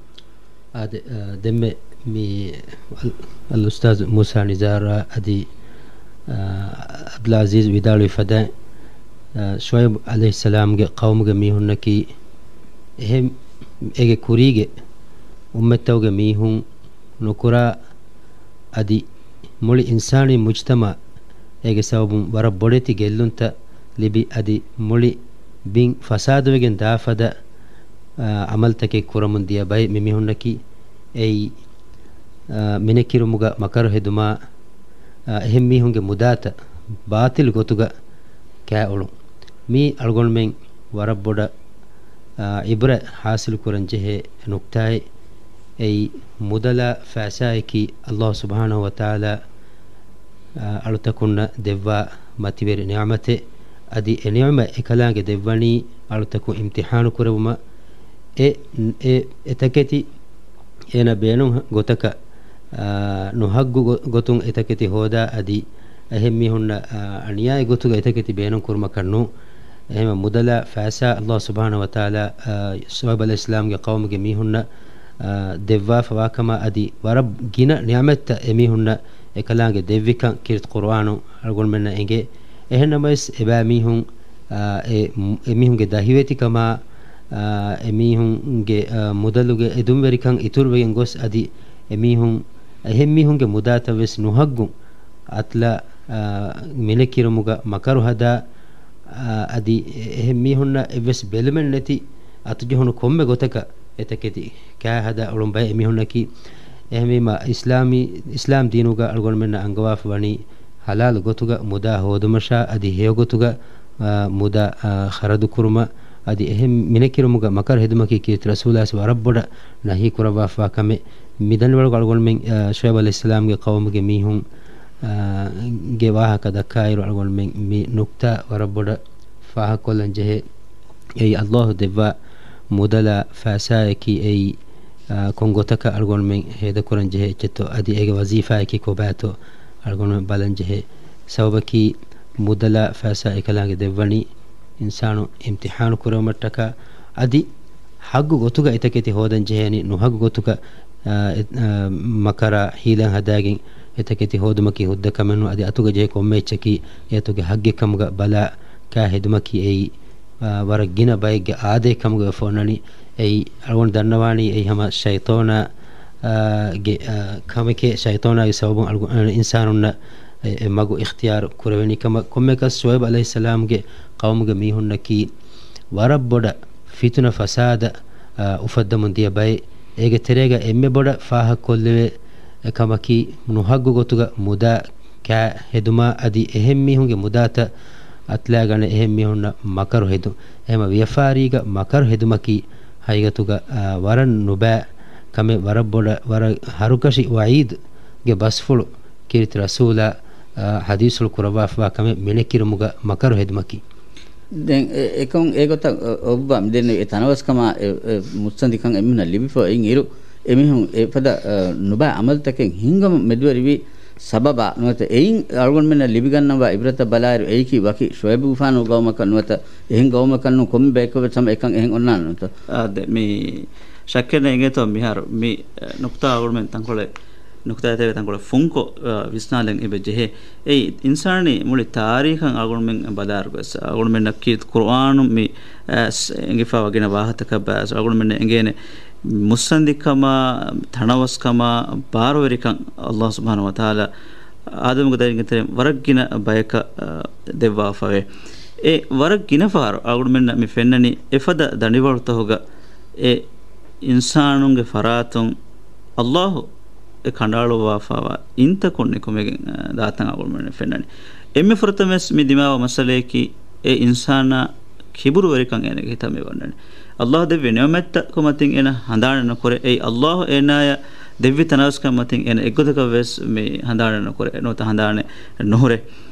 އާދެ، އަ، ދެންމެ މި އަލް-، އަލްއުސްތާޛު މޫސާ ނިޒާރާ އަދި، އަ، އަބްދުލް ޢަޒީޒް ވިދާޅުވި ފަދައިން، އަ، ޝުޢައިބު ޢަލައިހިއްސަލާމްގެ ޤައުމުގެ މީހުންނަކީ އެހެން އޭގެ ކުރީގެ އުއްމަތްތަކުގެ މީހުން ނުކުރާ އަދި މުޅި އިންސާނީ މުޖްތަމަޢަށް އޭގެ ސަބަބުން ވަރަށް ބޮޑެތި ގެއްލުންތައް ލިބި، އަދި މުޅި ބިން ފަސާދަވެގެން ދާފަދަ، އާ، ޢަމަލުތަކެއް ކުރަމުން ދިޔަ ބައެއް މި މީހުންނަކީ އެއީ، އާ، މިނެކިރުމުގަ މަކަރު ހެދުމާ، އާ، އެހެން މީހުންގެ މުދާތައް ބާޠިލު ގޮތުގަ ކާއުޅުން. މީ އަޅުގަނޑުމެން ވަރަށް ބޮޑަށް، އާ، ޢިބްރަތް ޙާޞިލު ކުރަން ޖެހޭ ނުކްތާއެއް. އެއީ މުދަލާ ފައިސާއަކީ އައްލާހު ސުބްޙާނަހު ވަތަޢާލާ، އާ، އަޅުތަކުންނަށް ދެއްވާ މަތިވެރި ނިޢުމަތެއް. އަދި އެ ނިޢުމަތް އެކަލާނގެ ދެއްވަނީ އަޅުތަކުން އިމްތިޙާނު ކުރެވުމަށް. އެ، އެ، އެތަކެތި އޭނަ ބޭނުން ގޮތަކަށް، އާ، ނުހައްގު ގޮ-، ގޮތުން އެތަކެތި ހޯދާ އަދި އެހެން މީހުންނަށް، އާ، އަނިޔާއި ގޮތުގަ އެތަކެތި ބޭނުން ކުރުމަކަށް ނޫން. އެހެންވެ މުދަލާ ފައިސާ އައްލާހު ސުބްޙާނަހު ވަތަޢާލާ، އާ، ޝުޢައިބު ޢަލައިހިއްސަލާމްގެ ޤައުމުގެ މީހުންނަށް، އާ، ދެއްވާފަވާކަމާ އަދި ވަރަށް ގިނަ ނިޢުމަތްތައް އެމީހުންނަށް އެކަލާނގެ ދެއްވިކަން ކީރިތި ޤުރުއާނު އަޅުގަނޑުމެންނަށް އެނގޭ. އެހެން ނަމަވެސް އެބައިމީހުން، އާ، އެ، އެމީހުންގެ ދަހިވެތިކަމާ، އާ، އެމީހުންގެ، އާ، މުދަލުގެ އެދުންވެރިކަން އިތުރުވެގެން ގޮސް އަދި އެމީހުން، އެހެންމީހުންގެ މުދާތައް ވެސް ނުހައްގުން އަތްލާ، އާ، މިނެކިރުމުގަ މަކަރު ހަދާ، އާ، އަދި އެ-، އެހެން މީހުންނަށް އެއްވެސް ބެލުމެއް ނެތި އަތުޖެހުނު ކޮންމެ ގޮތަކަށް އެތަކެތި ކާ ހަދާ އުޅުން ބައެއް އެމީހުންނަކީ. އެހެންވީމަ، އިސްލާމީ، އިސްލާމް ދީނުގަ އަޅުގަނޑުމެންނަށް އަންގަވާފަ ވަނީ ހަލާލު ގޮތުގަ މުދާ ހޯދުމަށާ އަދި ހެޔޮ ގޮތުގަ، އާ، މުދާ، އާ، ޚަރަދު ކުރުމަށް އަދި އެހެން މިނެކިރުމުގަ މަކަރު ހެދުމަކީ ކީރިތި ރަސޫލާސް ވަރަށް ބޮޑަށް ނަހީ ކުރައްވާފަވާ ކަމެއް. މިދަނޑިވަޅުގަ އަޅުގަނޑުމެން، އާ، ޝުޢައިބު ޢަލައިހިއްސަލާމްގެ ޤައުމުގެ މީހުން، އާ، ގެ ވާހަކަ ދައްކާއިރު، އަޅުގަނޑުމެން މި ނުކްތާ ވަރަށް ބޮޑަށް ފާހަގަކޮށްލަން ޖެހޭ. އެއީ ﷲ ދެއްވާ މުދަލާ ފައިސާއަކީ އެއީ، އާ، ކޮން ގޮތަކަށް އަޅުގަނޑުމެން ހޭދަކުރަން ޖެހޭ އެއްޗެއްތޯ، އަދި އޭގެ ވަޒީފާއަކީ ކޮބާތޯ އަޅުގަނޑުމެން ބަލަން ޖެހޭ. ސަބަބަކީ މުދަލާ ފައިސާ އެކަލާނގެ ދެއްވަނީ އިންސާނު އިމްތިޙާނު ކުރެވުމަށްޓަކާ، އަދި ޙައްގު ގޮތުގަ އެތަކެތި ހޯދަން ޖެހޭނީ، ނުޙައްގު ގޮތުގަ، އާ، އެ-، އާ، މަކަރާ ހީލަން ހަދާގެން އެތަކެތި ހޯދުމަކީ ހުއްދަ ކަމެއް ނޫން. އަދި އަތުގަ ޖެހޭ ކޮންމެ އެއްޗަކީ އެ އަތުގެ ޙައްގެއް ކަމުގަ ބަލާ، ކާ ހެދުމަކީ އެއީ، އާ، ވަރަށް ގިނަ ބައެއްގެ އާދައެއް ކަމުގަ ވެފަ އޮންނަނީ. އެއީ އަޅުގަނޑު ދަންނަވާނީ އެއީ ހަމަ ޝައިޠާނާ، އާ، ގެ، އާ، ކަމެކޭ، ޝައިޠާނާގެ ސަބަބުން އަޅުގަ-، އާ، އިންސާނުންނަށް އެ، އެ މަގު އިޚްތިޔާރު ކުރެވެނީ ކަމަށް. ކޮންމެއަކަސް ޝުޢައިބު ޢަލައިހިއްސަލާމްގެ ޤައުމުގެ މީހުންނަކީ ވަރަށް ބޮޑަށް ފިތުނަ ފަސާދަ، އާ، އުފައްދަމުން ދިޔަ ބައެއް. އޭގެ ތެރޭގަ އެންމެ ބޮޑަށް ފާހަގަކޮށްލެވޭ ކަމަކީ ނުޙައްގު ގޮތުގަ މުދާ ކާ ހެދުމާ އަދި އެހެން މީހުންގެ މުދާތައް އަތުލާގަނެ އެހެން މީހުންނަށް މަކަރު ހެދުން. އެހެމަ ވިޔަފާރީގަ މަކަރު ހެދުމަކީ ހަގީގަތުގަ، އާ، ވަރަށް ނުބައި ކަމެއް، ވަރަށް ބޮޑަށް، ވަރަށް ހަރުކަށި ވަޢީދުގެ ބަސްފުޅު ކީރިތި ރަސޫލާ، އާ، ޙަދީޘުޅު ކުރައްވާފަވާ ކަމެއް މިނެކިރުމުގަ މަކަރު ހެދުމަކީ. ދެން އެ-، އެކަން އެގޮތަށް އޮ-، އޮއްވާ މި ދެން އެ ތަނަވަސްކަމާ އެ، އެ މުއްސަނދިކަން އެމީހުންނަށް ލިބިފަ އިން އިރު، އެމީހުން އެފަދަ، އަ، ނުބައި އަމަލުތަކެއް ހިންގަމުން މެދުވެރިވި ސަބަބާ ނުވަތަ އެއިން އަޅުގަނޑުމެންނަށް ލިބިގަންނަވާ އިބްރަތަށް ބަލާއިރު، އެއީކީ ވަކި ޝުޢައިބުގެފާނު ޤައުމަކަށް ނުވަތަ އެހެން ޤައުމަކަށް ނޫން، ކޮންމެ ބަޔަކަށް ވެސް ހަމަ އެކަން އެހެން އޮންނާނެ ނުވަތަ. އާދެ، މި ޝައްކެއް ނެތް އިނގޭތޯ މިހާރު މި، އެ، ނުކުތާ އަޅުގަނޑުމެން ތަންކޮޅެއް، ނުކުތާ ތެރޭ ތަންކޮޅެއް ފުންކޮށް، އަ، ވިސްނާލަން އެބަ ޖެހޭ. އެއީ އިންސާނީ މުޅި ތާރީޚަށް އަޅުގަނޑުމެން ބަލާއިރު ވެސް، އަޅުގަނޑުމެންނަށް ކީރިތި ޤުރުއާނުން މި، އަ، އެނގިފައިވާ ގިނަ ވާހަކަތަކަށް ބައިސް އަޅުގަނޑުމެންނަށް އެނގޭނެ މުއްސަނދިކަމާ، ތަނަވަސްކަމާ، ބާރުވެރިކަން ﷲ ސުބްޙާނަހޫ ވަތަޢާލާ އާދަމުގެ ދަރިންގެ ތެރެއިން ވަރަށް ގިނަ ބަޔަކަށް، އަ، ދެއްވާފަވޭ. އެ ވަރަށް ގިނަ ފަހަރު އަޅުގަނޑުމެންނަށް މި ފެންނަނީ އެފަދަ ދަނޑިވަޅުތަކުގަ އެ އިންސާނުންގެ ފަރާތުން ﷲ އެ ކަނޑައަޅުއްވާފައިވާ އިންތަކުން ނިކުމެގެން، އަ، ދާތަން އަޅުގަނޑުމެންނަށް ފެންނަނީ. އެންމެ ފުރަތަމަވެސް މި ދިމާވާ މައްސަލަޔަކީ އެ އިންސާނާ ކިބުރުވެރިކަން އޭނަގެ ހިތަށް މި ވަންނަނީ. ﷲ ދެއްވި ނިޢުމަތްތައް މަތިން އޭނަ ހަނދާނެއް ނުކުރޭ. އެއީ ﷲ އޭނާޔަށް ދެއްވި ތަނަވަސްކަން މަތިން އޭނަ އެއްގޮތަކަށް ވެސް މި ހަނދާނެއް ނުކުރޭ. ނުވަތަ ހަނދާނެއް ނުހުރޭ.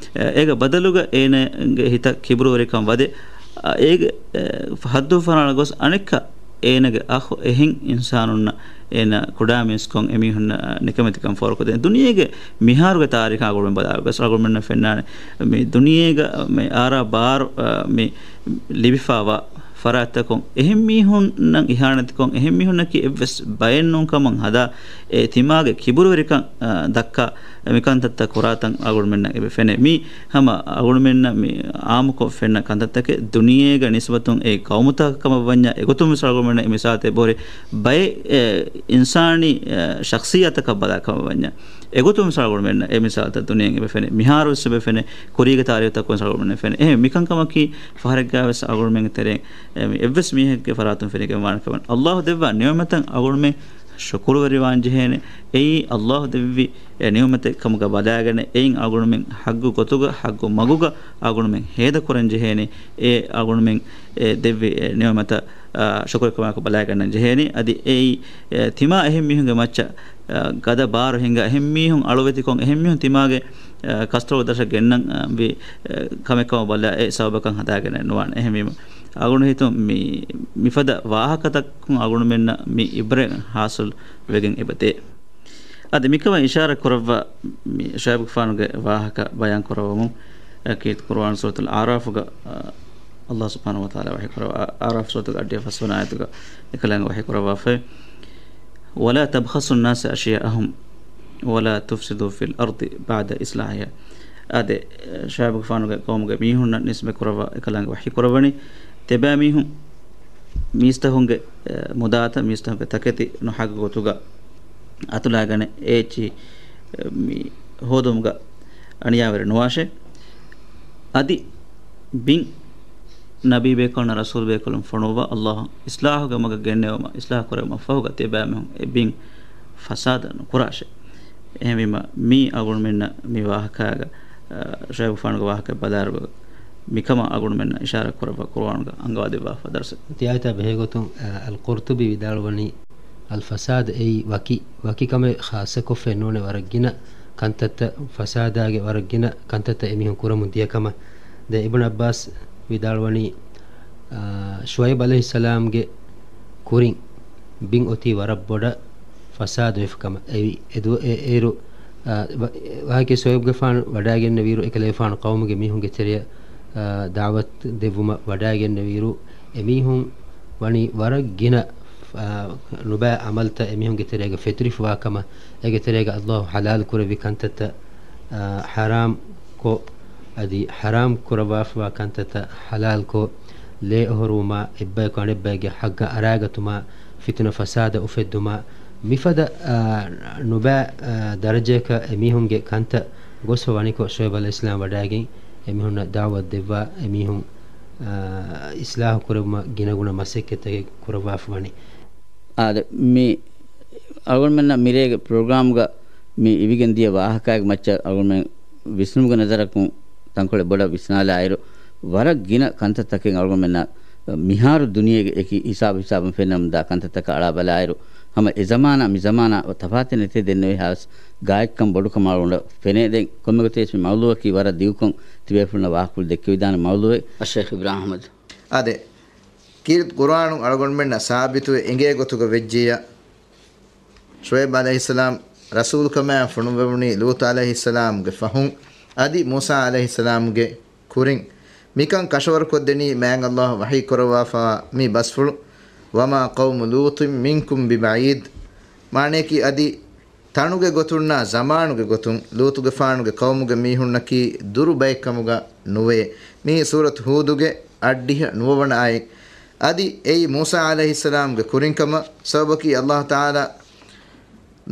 އޭގެ ބަދަލުގަ އޭނަގެ ހިތަށް ކިބުރުވެރިކަން ވަދެ، އޭގެ، އެ، ހައްދު ފަރާނަ ގޮސް އަނެއްކާ އޭނަގެ އަޚު އެހެން އިންސާނުންނަށް އޭނަ ކުޑަމީސްކޮށް އެމީހުންނަށް ނިކަމެތިކަން ފޯރުކޮށްދޭ. ދުނިޔޭގެ މިހާރުގެ ތާރީޚާ ގުޅުން ބަލާ ގޮސް އަޅުގަނޑުމެންނަށް ފެންނާނެ މި ދުނިޔޭގަ މި އާރާ ބާރު، އަ، މި ލިބިފައިވާ ފަރާތްތަކުން އެހެން މީހުންނަށް އިހާނެތިކޮށް، އެހެން މީހުންނަކީ އެއްވެސް ބައެއް ނޫން ކަމަށް ހަދާ، އެ ތިމާގެ ކިބުރުވެރިކަން، އަ، ދައްކާ މިކަންތައްތައް ކުރާތަން އަޅުގަނޑުމެންނަށް އެބަ ފެނޭ. މީ ހަމަ އަޅުގަނޑުމެންނަށް މި އާއްމުކޮށް ފެންނަ ކަންތައްތަކެއް. ދުނިޔޭގަ ނިސްބަތުން އެ ޤައުމުތަކަށް ކަމަށް ވަންޏާ، އެގޮތުން ވެސް އަޅުގަނޑުމެންނަށް މިސާލުތައް އެބަހުރި ބައެއް، އެ، އިންސާނީ، އެ، ޝަޚްޞިއްޔަތަކަށް ބަލާ ކަމަށް ވަންޏާ، އެގޮތުން ވެސް އަޅުގަނޑުމެންނަށް އެ މިސާލުތައް ދުނިޔެއިން އެބަ ފެނޭ. މިހާރު ވެސް އެބަ ފެނޭ. ކުރީގެ ތާރީޚްތަކުން ވެސް އަޅުގަނޑުމެންނަށް ފެނޭ. އެހެން މިކަންކަމަކީ ފަހަރެއްގަ ވެސް އަޅުގަނޑުމެންގެ ތެރެއިން، އެ، މި އެއްވެސް މީހެއްގެ ފަރާތުން ފެނިގެން ވާނެ ކަމެއް. ﷲ ދެއްވާ ނިޢުމަތަށް އަޅުގަނޑުމެން ޝުކުރުވެރިވާން ޖެހޭނެ. އެއީ ﷲ ދެއްވި އެ ނިޢުމަތެއް ކަމުގަ ބަލާގަނެ، އެއިން އަޅުގަނޑުމެން ޙައްގު ގޮތުގަ، ޙައްގު މަގުގަ އަޅުގަނޑުމެން ހޭދަކުރަން ޖެހޭނެ. އެ އަޅުގަނޑުމެން އެ ދެއްވި އެ ނިޢުމަތަށް، އާ، ޝުކުރުކަމާއެކު ބަލާގަންނަން ޖެހޭނެ. އަދި އެއީ، އެ، ތިމާ އެހެން މީހުންގެ މައްޗަށް، އާ، ގަދަ ބާރު ހިންގާ، އެހެން މީހުން އަޅުވެތިކޮށް، އެހެން މީހުން ތިމާގެ، އާ، ކަސްތޮޅު ދަށަށް ގެންނަން، އާ، ވި، އާ، ކަމެއް ކަމަށް ބަލާ، އެ ސަބަބަކަށް ހަދާގެނެއް ނުވާނެ. އެހެންވީމަ، އަޅުގަނޑު ހިތުން މި، މިފަދަ ވާހަކަތަކުން އަޅުގަނޑުމެންނަށް މި އިބްރަތް ޙާޞިލް ވެގެން އެބަދޭ. އަދި މިކަމަށް އިޝާރަތް ކުރައްވާ މި ޝުޢައިބުގެފާނުގެ ވާހަކަ ބަޔާން ކުރައްވަމުން، އެ، ކީރިތި ޤުރުއާން ސޫރަތުލް އަޢްރާފުގަ، އަ، ﷲ ސުބްޙާނަހޫ ވަތަޢާލާ ވަޙީ ކުރައްވާ، އަޢްރާފް ސޫރަތުގެ އަށްޑިހަ ފަސްވަނަ އާޔަތުގަ އެކަލާނގެ ވަޙީ ކުރައްވާފައި، ولا تبخسوا الناس أشياءهم ولا تفسدوا في الأرض بعد إصلاحها. އާދެ، ޝުޢައިބުގެފާނުގެ ޤައުމުގެ މީހުންނަށް ނިސްބަތް ކުރައްވާ އެކަލާނގެ ވަޙީ ކުރައްވަނީ، ތިބާމީހުން މީސްތަކުންގެ، އެ، މުދާތައް މީސްތަކުންގެ ތަކެތި ނުހައްގު ގޮތުގަ އަތުލާގަނެ އޭޗި، އެ، މި ހޯދުމުގަ އަނިޔާވެރި ނުވާށޭ. އަދި ބިން ނަބީ ބޭކަލުންނަށް ރަސޫލު ބޭކަލުން ފޮނުއްވާ، ﷲ އިސްލާހުގެ މަގަށް ގެންނެވުމަށް، އިސްލާހު ކުރެވުމަށް ފަހުގަ ތިޔަބައިމީހުން އެ ބިން ފަސާދަ ނުކުރާށޭ. އެހެންވީމަ، މީ އަޅުގަނޑުމެންނަށް މި ވާހަކާގަ، އަ، ޝުޢައިބުގެފާނުގެ ވާހަކަ ބަލާއިރު، މިކަމަށް އަޅުގަނޑުމެންނަށް އިޝާރާތް ކުރައްވާ ޤުރުއާނުގަ އަންގަވާދެއްވާފަ ދަރުސެއް. ތިޔައިތާ ބެހޭގޮތުން، އަ، އަލް ޤުރްޠުބީ ވިދާޅުވަނީ، އަލް ފަސާދު އެއީ ވަކި، ވަކި ކަމެއް ޚާއްޞަކޮށްފައެއް ނޫނޭ، ވަރަށް ގިނަ ކަންތައްތައް، ފަސާދާގެ ވަރަށް ގިނަ ކަންތައްތައް އެމީހުން ކުރަމުން ދިޔަ ކަމަށް. ދެން އިބްނު ޢައްބާސް ވިދާޅުވަނީ، އާ، ޝުޢައިބު ޢަލައިހިއްސަލާމްގެ ކުރިން ބިން އޮތީ ވަރަށް ބޮޑަށް ފަސާދުވެފަ ކަމަށް. އެ، އެ ދުވަ-، އެ، އޭރު، އާ، ވަ-، ވާހަކައި ޝުޢައިބުގެފާނު ވަޑައިގެންނެވިއިރު، އެކަލޭގެފާނު ޤައުމުގެ މީހުންގެ ތެރެއަށް، އާ، ދަޢުވަތު ދެއްވުމަށް ވަޑައިގެންނެވިއިރު، އެމީހުން ވަނީ ވަރަށް ގިނަ، އާ، ނުބައި ޢަމަލުތައް އެމީހުންގެ ތެރޭގަ ފެތުރިފަވާ ކަމަށް، އޭގެ ތެރޭގަ ﷲ ޙަލާލު ކުރެއްވި ކަންތައްތައް، އާ، ޙަރާމް ކޮށް، އަދި ޙަރާމް ކުރައްވާފަވާ ކަންތައްތައް ޙަލާލްކޮށް، ލޭ އޮހޮރުވުމާ، އެއްބަޔަކު އަނެއްބައެއްގެ ޙައްޤަށް އަރާގަތުމާ، ފިތުނަ ފަސާދަ އުފެއްދުމާ، މިފަދަ، އާ، ނުބައި، އާ، ދަރަޖައަކަށް އެމީހުންގެ ކަންތައް ގޮސްފަ ވަނިކޮށް، ޝުޢައިބު ޢަލައިހިއްސަލާމް ވަޑައިގެން އެމީހުންނަށް ދަޢުވަތު ދެއްވާ، އެމީހުން، އާ، އިޞްލާޙު ކުރެއްވުމަށް ގިނަގުނަ މަސައްކަތްތަކެއް ކުރައްވާފަ ވަނީ. އާދެ، މި އަޅުގަނޑުމެންނަށް މިރޭގެ ޕްރޮގްރާމްގަ މި އިވިގެން ދިޔަ ވާހަކައިގެ މައްޗަށް އަޅުގަނޑުމެން ވިސްނުމުގެ ނަޒަރަކުން ތަންކޮޅެއް ބޮޑަށް ވިސްނާލާއިރު، ވަރަށް ގިނަ ކަންތައްތަކެއް އަޅުގަނޑުމެންނަށް މިހާރު ދުނިޔޭގެ އެކި ހިސާބު ހިސާބުން ފެންނަމުންދާ ކަންތައްތަކަށް އަޅާ ބަލާއިރު، ހަމަ އެ ޒަމާނާ މި ޒަމާނާ ތަފާތެއް ނެތޭ ދެންނެވި ހާސް ގާތްކަން ބޮޑުކަމަށް އަޅުގަނޑަށް ފެނޭ. ދެން ކޮންމެ ގޮތެއް މި މައުޟޫޢަކީ ވަރަށް ދިގުކޮށް ތިބޭފުޅުންނަށް ވާހަކަފުޅު ދެއްކެވިދާނެ މައުޟޫޢެއް. އައްޝައިޚް އިބްރާހިމް އަޙްމަދު. އާދެ، ކީރިތި ޤުރުއާނުން އަޅުގަނޑުމެންނަށް ސާބިތުވެ އެނގޭ ގޮތުގަ ވެއްޖިއްޔާ، ޝުޢައިބު ޢަލައިހިއްސަލާމް ރަސޫލުކަމާ ފޮނުއްވެވުނީ ލޫޠު ޢަލައިހިއްސަލާމްގެ ފަހުން، އަދި މޫސާ ޢަލައިހިއްސަލާމްގެ ކުރިން. މިކަން ކަށަވަރުކޮށްދެނީ މާތް ﷲ ވަޙީ ކުރައްވާފަވާ މި ބަސްފުޅު، وما قوم لوط منكم ببعيد، މާނަޔަކީ އަދި ތަނުގެ ގޮތުންނާ ޒަމާނުގެ ގޮތުން ލޫޠުގެފާނުގެ ޤައުމުގެ މީހުންނަކީ ދުރު ބައެއްކަމުގަ ނުވޭ. މީ ސޫރަތު ހޫދުގެ އަށްޑިހަ ނުވަވަނަ އާޔަތް. އަދި އެއީ މޫސާ ޢަލައިހިއްސަލާމްގެ ކުރިން ކަމަށް ސަބަބަކީ ﷲ ތަޢާލާ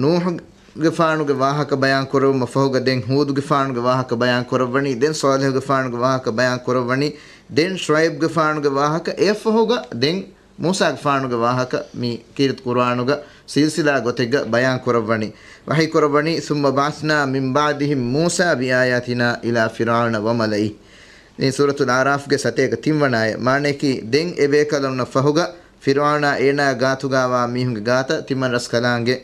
ނޫޙުގެފާނުގެ ވާހަކަ ބަޔާން ކުރެއްވުމަށް ފަހުގަ ދެން ހޫދުގެފާނުގެ ވާހަކަ ބަޔާން ކުރައްވަނީ، ދެން ޞާލިޙުގެފާނުގެ ވާހަކަ ބަޔާން ކުރައްވަނީ، ދެން ޝުޢައިބުގެފާނުގެ ވާހަކަ، އެއަށްފަހުގަ ދެން މޫސާގެފާނުގެ ވާހަކަ މި ކީރިތި ޤުރުއާނުގަ ސިލްސިލާ ގޮތެއްގަ ބަޔާން ކުރައްވަނީ. ވަޙީ ކުރައްވަނީ، ثم بعثنا من بعدهم موسى بآياتنا إلى فرعون وملئه. މި ސޫރަތުލް އަޢުރާފްގެ ސަތޭކަ ތިންވަނަ އާޔަތް. މާނަޔަކީ، ދެން އެބޭކަލުންނަށް ފަހުގަ ފިރުޢައުނާ އޭނާ ގާތުގަވާ މީހުންގެ ގާތަށް ތިމަން ރަސްކަލާނގެ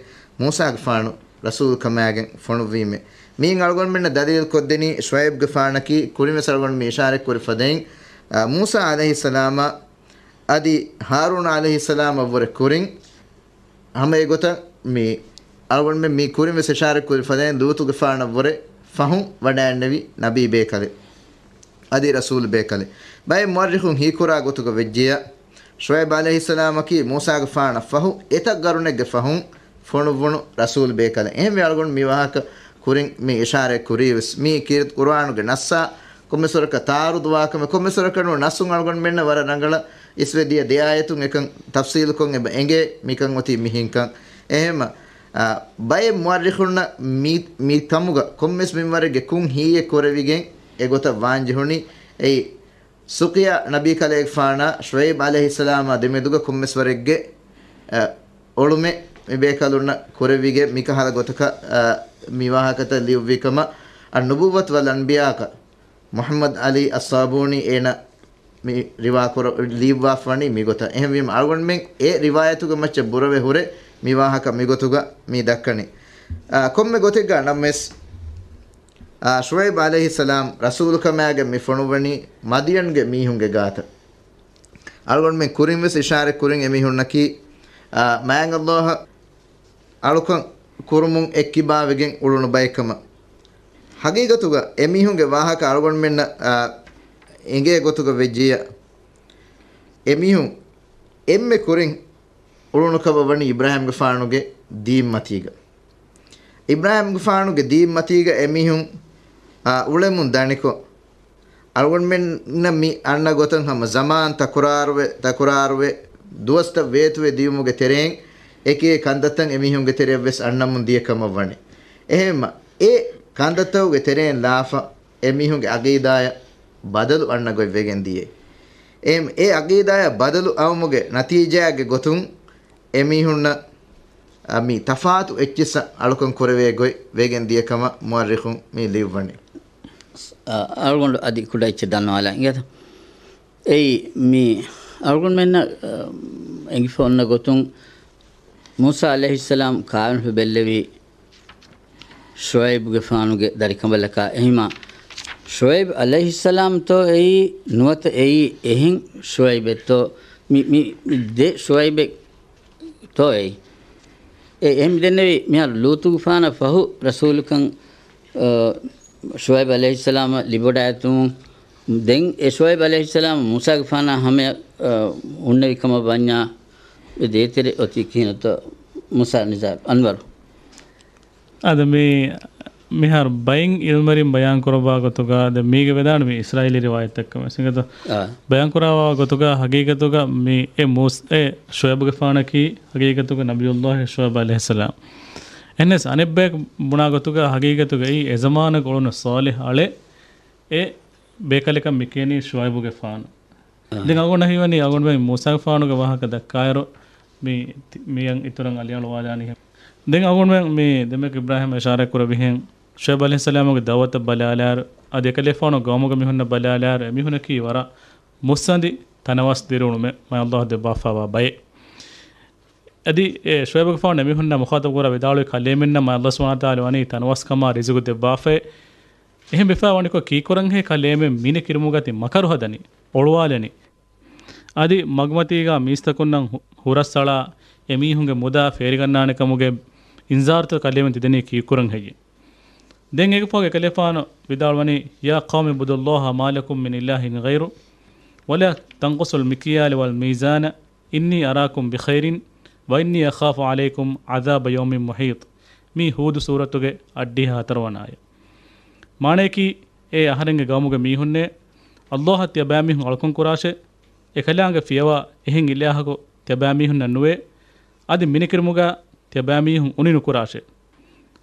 މޫސާގެފާނު ރަސޫލުކަމާގެން ފޮނުއްވީމޭ. މިއިން އަޅުގަނޑުމެންނަށް ދަލީލު ކޮށްދެނީ، ޝުޢައިބުގެފާނަކީ ކުރިންވެސް އަޅުގަނޑު މި އިޝާރަތް ކުރި ފަދައިން، އާ، މޫސާ ޢަލައިހިއްސަލާމާ އަދި ހާރޫން ޢަލައިހިއްސަލާމަށްވުރެ ކުރިން، ހަމަ އެގޮތަށް މި އަޅުގަނޑުމެން މި ކުރިން ވެސް އިޝާރަތް ކުރި ފަދައިން ލޫޠުގެފާނަށްވުރެ ފަހުން ވަޑައިގެންނެވި ނަބީ ބޭކަލެއް އަދި ރަސޫލު ބޭކަލެއް. ބައެއް މުއައްރިޚުން ހީކުރާ ގޮތުގަ ވެއްޖެޔާ، ޝުޢައިބު ޢަލައިހިއްސަލާމަކީ މޫސާގެފާނަށް ފަހު އެތައް ގަރުނެއްގެ ފަހުން ފޮނުއްވުނު ރަސޫލު ބޭކަލެއް. އެހެންވެ އަޅުގަނޑު މި ވާހަކަ ކުރިން މި އިޝާރަތް ކުރީ ވެސް މީ ކީރިތި ޤުރުއާނުގެ ނައްސާ ކޮންމެސްވަރަކަށް ތަޢާރުޟު ވާކަމެއް، ކޮންމެސްވަރަކަށް ނޫން ނައްސުން އަޅުގަނޑުމެންނަށް ވަރަށް ރަނގަޅަށް އިސްވެ ދިޔަ ދެ އާޔަތުން އެކަން ތަފްސީލުކޮށް އެބަ އެނގޭ މިކަން އޮތީ މިހެންކަން. އެހެންމަ، އާ، ބައެއް މުއައްރިޚުންނަށް މި، މި ކަމުގަ ކޮންމެސް މިންވަރެއްގެ ކުން ހީއެއް ކުރެވިގެން އެގޮތަށް ވާންޖެހުނީ. އެއީ، ސުޤިޔާ ނަބީ ކަލޭގެފާނާ ޝުޢައިބު ޢަލައިހިއްސަލާމާ ދެމެދުގަ ކޮންމެސްވަރެއްގެ، އަ، އޮޅުމެއް މި ބޭކަލުންނަށް ކުރެވިގެން މިކަހަލަ ގޮތަކަށް، އަ، މި ވާހަކަތައް ލިޔުއްވި ކަމަށް، އައްނުބުއްވަތު ވަލް އަންބިޔާއަކަށް މުޙައްމަދު ޢަލީ އައްޞާބޫނީ އޭނަ މި ރިވާ ކުރ-، ލިޔުއްވާފަވަނީ މިގޮތަށް. އެހެންވީމަ، އަޅުގަނޑުމެން އެ ރިވާޔަތުގެ މައްޗަށް ބުރަވެ ހުރެ މި ވާހަކަ މިގޮތުގަ މި ދައްކަނީ. އާ، ކޮންމެ ގޮތެއްގަ ނަމަވެސް، އާ، ޝުޢައިބު ޢަލައިހިއްސަލާމް ރަސޫލުކަމާގެން މި ފޮނުއްވަނީ މަދިޔަންގެ މީހުންގެ ގާތަށް. އަޅުގަނޑުމެން ކުރިން ވެސް އިޝާރަތް ކުރިން އެމީހުންނަކީ، އާ، މާތް ﷲ އަޅުކަން ކުރުމުން އެއްކިބާވެގެން އުޅުނު ބައެއްކަމަށް. ހަގީގަތުގަ އެމީހުންގެ ވާހަކަ އަޅުގަނޑުމެންނަށް، އާ، އެނގޭ ގޮތުގަ ވެއްޖިއްޔާ، އެމީހުން އެންމެ ކުރިން އުޅުނުކަމަށް ވަނީ އިބްރާހީމްގެފާނުގެ ދީންމަތީގަ. އިބްރާހީމްގެފާނުގެ ދީންމަތީގަ އެމީހުން، އާ، އުޅެމުން ދަނިކޮށް، އަޅުގަނޑުމެންނަށް މި އަންނަ ގޮތަށް ހަމަ ޒަމާން ތަކުރާރުވެ، ތަކުރާރުވެ، ދުވަސްތައް ވޭތުވެ ދިޔުމުގެ ތެރެއިން އެކި ކަންތައްތައް އެމީހުންގެ ތެރެއަށް ވެސް އަންނަމުން ދިޔަ ކަމަށް ވަނީ. އެހެންމަ، އެ ކަންތައްތަކުގެ ތެރެއިން ލާފަ އެމީހުންގެ އަގީދާއަށް ބަދަލު އަންނަ ގޮތް ވެގެން ދިޔައީ. އެ، އެ އަގީދާއަށް ބަދަލު އައުމުގެ ނަތީޖާގެ ގޮތުން އެމީހުންނަށް، އަ، މި ތަފާތު އެއްޗިއްސަށް އަޅުކަން ކުރެވޭ ގޮތް ވެގެން ދިޔަ ކަމަށް މުއައްރިޚުން މި ލިޔުއްވަނީ. އަ، އަޅުގަނޑު އަދި ކުޑަ އެއްޗެއް ދަންނަވާލަން އިނގޭތަ؟ އެއީ މި އަޅުގަނޑުމެންނަށް، އަ، އެނގިފަ އޮންނަ ގޮތުން މޫސާ ޢަލައިހިއްސަލާމް ކާވެނިފަ ބެއްލެވީ ޝުޢައިބުގެފާނުގެ ދަރިކަނބަލަކާ. އެހިމާ ޝުޢައިބު ޢަލައިހިއްސަލާމްތޯ އެއީ ނުވަތަ އެއީ އެހެން ޝުޢައިބެއްތޯ؟ މި، މި، މި ދެ ޝުޢައިބެއް ތޯ އެއީ؟ އެ، އެހެން މި ދެންނެވީ މިހާރު ލޫޠުގެފާނަށް ފަހު ރަސޫލުކަން، އަ، ޝުޢައިބު ޢަލައިހިއްސަލާމަށް ލިބިވަޑައިގަތުމުން ދެން އެ ޝުޢައިބު ޢަލައިހިއްސަލާމް މޫސާގެފާނާ ހަމަޔަށް، އަ، ހުންނެވި ކަމަށް ވަންޏާ އެ ދޭތެރެ އޮތީ ކިހިނެއްތޯ؟ މޫސާ ނިޒާރު އަންވަރު. އަދި މި، މިހާރު ބައިން އިލްމުވެރިން ބަޔާން ކުރައްވާ ގޮތުގަ، ދެ މީގެ ވެދާނެ މި އިސްރާއީލީ ރިވާޔަތްތައް ކަމެއް ސިނގަތަ؟ އާ. ބަޔާން ކުރައްވާ ގޮތުގަ ހަގީގަތުގަ މި އެ މޫސް، އެ ޝުޢައިބުގެފާނަކީ ހަގީގަތުގަ ނަބިއްޔުﷲ ޝުޢައިބު ޢަލައިހިއްސަލާމް. އެހެނަސް އަނެއްބަޔަކު ބުނާ ގޮތުގަ ހަގީގަތުގައި އެ ޒަމާނުގަ އުޅުނު ޞާލިޙް އަޅެއް އެ ބޭކަލަކަށް މި ކިޔަނީ ޝުޢައިބުގެފާނު. އާ. ދެން އަޅުގަނޑަށް ހީވަނީ އަޅުގަނޑުމެން މޫސާގެފާނުގެ ވާހަކަ ދައްކާއިރު، މި، މިއަށް އިތުރަށް އަލިއަޅުވާލާނީ. ދެން އަޅުގަނޑުމެން މި ދެމެކް އިބްރާހީމް އިޝާރާތް ކުރެއްވިހެން، ޝުޢައިބު ޢަލައިހިއްސަލާމުގެ ދަޢުވަތަށް ބަލާލާއިރު، އަދި އެކަލޭފާނު ގައުމުގެ މީހުންނަށް ބަލާލާއިރު، އެމީހުނަކީ ވަރަށް މުއްސަނދި ތަނަވަސް ދިރިއުޅުމެއް މާތް ﷲ ދެއްވާފައިވާ ބައެއް. އަދި އެ ޝުޢައިބުގެފާނު އެމީހުންނާ މުޚާޠަބު ކުރާ ވިދާޅުވި ކަލޭމެންނަށް މާތް ﷲ ސުބްޙާނަހޫ ވަތަޢާލާ ވަނީ ތަނަވަސްކަމާ ރިޒުގު ދެއްވާފައި. އެހެން ވެފަ ވަނިކޮށް ކީކުރަންހޭ ކަލޭމެން މިނެ ކިރުމުގަތި މަކަރު ހަދަނީ، އޮޅުވާލަނީ. އަދި މަގުމަތީގާ މީސްތަކުންނަށް ހު-، ހުރަސްއަޅާ އެމީހުންގެ މުދާ ފޭރިގަންނާނެ ކަމުގެ އިންޒާރުތައް ކަލޭމެން ތިދެނީ ކީކުރަން ހެއްޔެ؟ ދެން އޭގެ ފަހު އެކަލޭފާނު ވިދާޅުވަނީ، يا قوم اعبدوا الله ما لكم من إله غيره ولا تنقصوا المكيال والميزان إني أراكم بخير وإني أخاف عليكم عذاب يوم محيط. މީ ހޫދު ސޫރަތުގެ އަށްޑިހަ ހަތަރުވަނަ އާޔަތް. މާނަޔަކީ، އޭ އަހަރެންގެ ގައުމުގެ މީހުންނޭ، ﷲ އަށް ތިޔަބައިމީހުން އަޅުކަން ކުރާށޭ. އެކަލާނގެ ފިޔަވާ އެހެން އިލާހަކު ތިޔަބައިމީހުންނަށް ނުވޭ. އަދި މިނެކިރުމުގަ ތިޔަބައިމީހުން އުނި ނުކުރާށޭ.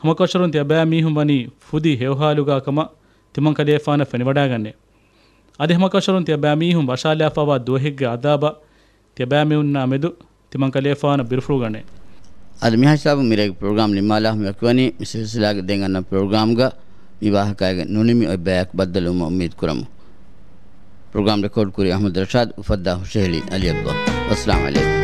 ހަމަކަށަވަރުން ތިޔަބައިމީހުން ވަނީ ފުދި ހެޔޮހާލުގާ ކަމަށް ތިމަން ކަލޭފާނަށް ފެނިވަޑައިގަންނޭ. އަދި ހަމަކަށަވަރުން ތިޔަބައިމީހުން ވަށާލާފައިވާ ދުވަހެއްގެ އަޒާބަށް ތިޔަބައިމީހުންނާ މެދު ތިމަން ކަލޭފާނަށް ބިރުފުޅުގަނޭ. އަދި މިހާ ހިސާބުން މިރޭގެ ޕްރޮގްރާމް ނިންމާލާފަ މި ވަކިވަނީ، މި ސިލްސިލާގެ ދެން އަންނަ ޕްރޮގްރާމްގަ މި ވާހަކައިގެ ނުނިމި އޮތް ބަޔަކު ބައްދަލުވުމަށް އުއްމީދު ކުރަމު. ޕްރޮގްރާމް ރެކޯޑް ކުރީ އަޙްމަދު ރަޝާދު، އުފައްދާ ހުށަހެޅީ އަލީ އަބްދުﷲ. ވައްސަލާމް ޢަލައިކުމް.